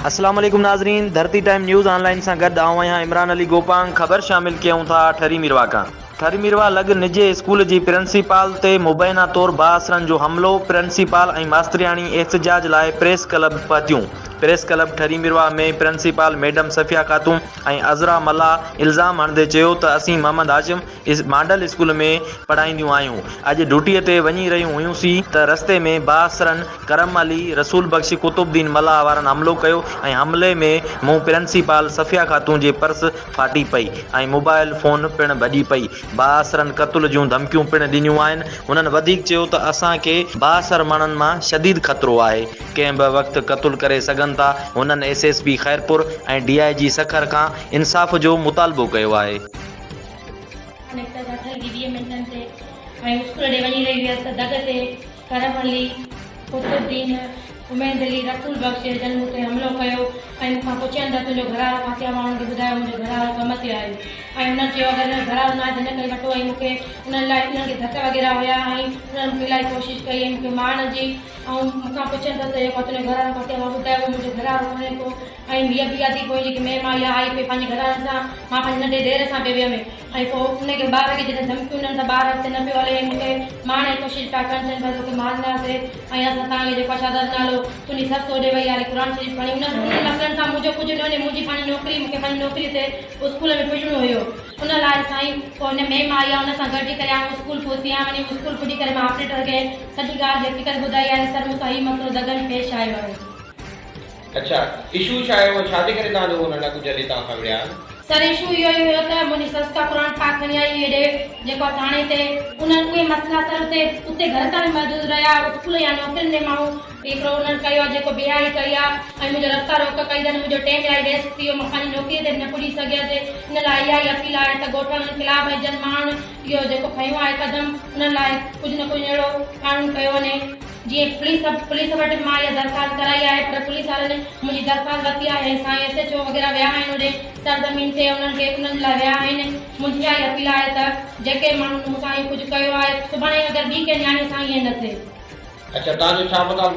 اسلام عليڪم ناظرين ڌرتي ٽائيم نيوز آن لائين سان گڏ آئون آهيان عمران علي گوپانگ خبر شامل ڪيون ٿا ٺري ميرواھ کان ٺري ميرواھ لڳ نجي اسڪول جي پرنسپال تي مبينا طور بااثرن جو حملو پرنسپال ۽ ماسترياڻي احتجاج لاء پريس ڪلب پهتيون press club Thari Mirwah ۾ principal madam Safia Khatoon ۽ Azra Mallah الزام هڻندي چيو ته اسين محمد هاشم ماڊل اسڪول ۾ پڙهائينديون آهيون. اڄ ڊيوٽيء تي وڃي رهيون هيون سين ته رستي ۾ بااثرن ڪرم علي، رسول بخش، قطب الدين ملاح وارن حملو ڪيو ۽ حملي ۾ مون پرنسيپال صفيه خاتون جي پرس ڦاٽي پئي ۽ موبائل فون پڻ ڀڄي پئي. بااثرن قتل جون ڌمڪيون پڻ ڏنيون آهن. هنن وڌيڪ چيو ته اسان کي بااثر ماڻهن مان شديد خطرو آهي. ڪنهن به وقت قتل ڪري سگهن ٿا. هنن S S P Khairpur ۽ D I G Sukkur کان انصاف جو مطالبو ڪيو آهي. نڪتس اٺ لڳي 20 منٽن تي ۽ اسڪول ڏي وڃي رهي هيس ته دڳ تي ڪرم علي، قطب الدين، اميد علي، رسول بخش جن مون تي حملو ڪيو ۽ مون کان پڇين ته تنهنجو گهروارو ڪاٿي آهي؟ مان انهن کي ٻڌايو منهنجو گهروارو ڪم تي آهي ۽ انهن چيو اگر هن جو گهروارو ناهي ته هن کي وٺو ۽ مون کي انهن لاء انهن کي ڌڪ وغيره هيا ۽ انهن مون کي الاهي ڪوشش ڪئي ۽ مون کي مارڻ جي ۽ مون کان پڇن ٿا ته تنهنجو گهروارو ڪاٿي آهي؟ مان ٻڌايو منهنجو گهروارو ڪونهي ڪو ۽ هيء به يادي پوء جيڪي ميم آئي آئي پئي پنهنجي گهر وارن سان، مان پنهنجي ننڍي ڏير سان پئي ويم ۽ پوء ان کي ٻار کي جڏهن ڌمڪيون ڏين ته ٻار اڳتي نه پيو هلي ۽ مون کي مارڻ جي ڪوشش پيا ڪن چون پيا توکي مارينداسي ۽ اسان توهان کي جيڪو آهي شهزاد نالو تنهنجي سس هوڏي وئي آهي قرآن شريف کڻي ان انهن مسئلن سان منهنجو ڪجهه نه وڃي منهنجي پنهنجي نوڪري مون کي پنهنجي نوڪري تي اسڪول ۾ پڄڻو هيو ان لاء سائين پوء هن ميم آئي آهي ان سان گڏجي ڪري آئون اسڪول پهتي آهيان وڃي اسڪول پڄي ڪري مان آپريٽر کي سڄي ڳالهه جي حقيقت ٻڌائي آهي ته سر مون سان هي مسئلو دڳ ۾ پيش آيو آهي. اڇا اشو ڇا آهي ڇا جي ڪري توهان جو هو ننڍا ڪجهه هلي توهان کان وڙهيا آهن؟ سر اشو اهو ئي هيو ته منهنجي سس ڪا قرآن پاڪ کڻي آئي هئي هيڏي جيڪو ٿاڻي تي انهن اهي مسئلا سر اتي اتي گهر تائين محدود رهيا اسڪول يا نوڪرين ۾ مان هڪڙو انهن ڪيو آهي جيڪو بيهاري ڪئي آهي ۽ منهنجو رستا روڪ ڪئي اٿن منهنجو ٽيم الاهي ويسٽ ٿي ويو مان پنهنجي نوڪري تي به نه پڄي سگهيس ان لاء اها ئي اپيل آهي ته ڳوٺاڻن خلاف ۽ جن ماڻهن اهو جيڪو کنيو آهي قدم انهن لاء ڪجهه نه ڪجهه اهڙو قانون ڪيو وڃي. جيئن پوليس پوليس وٽ به مان اها درخواست ڪرائي آهي پر پوليس وارن منهنجي درخواست ورتي آهي ۽ سائين ايس ايڇ او وغيره ويا آهن اوڏي سرزمين تي انهن کي انهن لاء ويا آهن منهنجي اها ئي اپيل آهي ته جيڪي ماڻهن مون سان اهو ڪجهه ڪيو آهي سڀاڻي اگر ٻي ڪنهن نياڻي سان ائين نه ٿئي. اڇا توهان جو ڇا مطالبو.